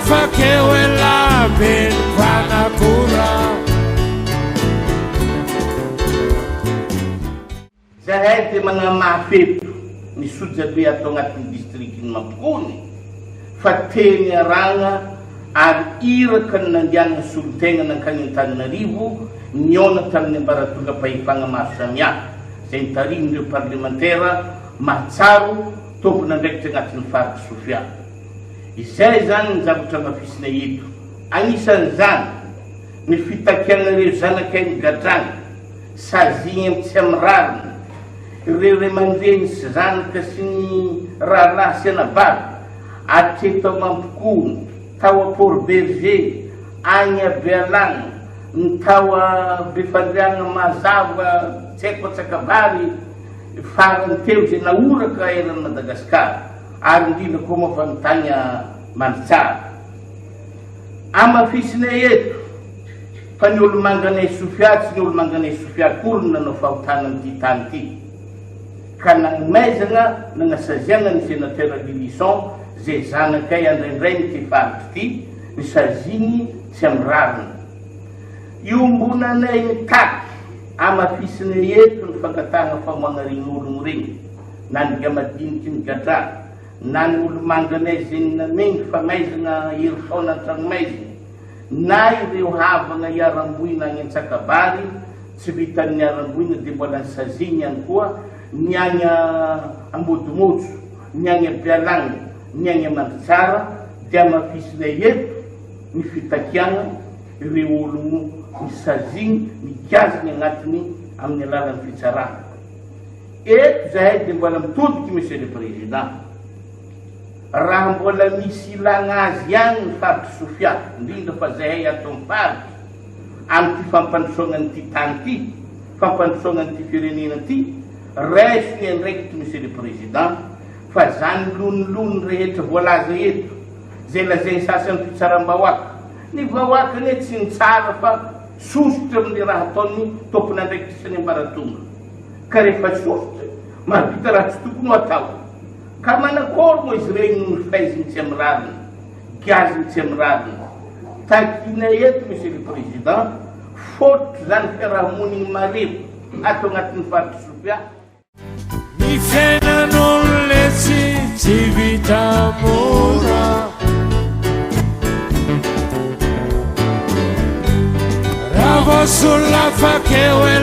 solafaka eo elah be ny mpanakora. Zahay dia magnamafy eto ny sojabe ato agnatin'ny distrikin'i Mampikony fa teny Aragna ary iraka ny nandianan'ny solontena nankany Antananarivo nihaona tamin'ny ambaratongam-pahefagna maro samihafa izay nitarihin'ireo parlemantera mahatsaro tompon'andraikitra agnatin'ny faritr'i Sofia. Izay izany ny zavatra hamafisina eto. Anisan'izany ny fitakiana ireo zanakay migadrana, saziana amin'ny tsy amin'ny rariny, ireo ray aman-dreny sy zanaka sy ny rahalahy sy anabavy hatreto Mampikony, tao Port Bergé, agny Bealagna, ny tao Befandriagna Mazava, tsy haiko Antsakabary, farany teo izay nahoraka eran'i Madagasikara ary indrindra koa moa fa ny tany Mandritsara. Hamafisinay eto fa ny olomanganay Sofia tsy ny olomanganay Sofia akory no nanao fahotana amin'ity tany ity ka nagnomaizagna nagnasaziagna ny Senateur Lylison zay zanakay andraindrain'ity faritra ity ny saziny tsy amin'ny rariny. Iombonanay mitaky hamafisinay eto ny fangatahagna famoagna regny ologno regny na ny gamadiniky ny gadra na ny olomanganay izay nameno famaizana herintaona an-tranomaizina, na ireo havana iharam-boina any Antsakabary, tsy vitan'ny niharam-boina dia mbola nisaziany ihany koa ny any Ambodimotso, ny any Bealagna, ny any Mandritsara, dia hamafisinay eto ny fitakiana ireo ologno nisaziany, nigiaziny agnatiny amin'ny alalan'ny fitsarana. Eto zahay dia mbola mitodiky Monsieur le Président, raha mbola misy ilagna azy ihany ny faritry Sofia, indrindra fa zahay ato amin'ny faritra, amin'ity fampandrosoagna an'ity tany ity, fampandrosoagna an'ity firenena ity, raiso ny andraikitry Monsieur le Président, fa zany lonilony rehetra voalaza eto, zay lazain'ny sasany fitsaram-bahoaka, ny vahoaka anie tsy nitsara fa sosotra amin'ny raha ataon'ny tompon'andraikitra sy ny ambaratonga. Ka rehefa sosotra, mahavita raha tsy tokony ho atao. Ka manakory moa izy ireny no faiziny tsy amin'ny rariny, giaziny tsy amin'ny rariny. Takiana eto Monsieur le Président, fototry izany fiarahamonigny marefo ato agnatin'ny faritr'i Sofia. Ny fiainan'olon-letsy tsy vita mora. Raha vao solafaka eo.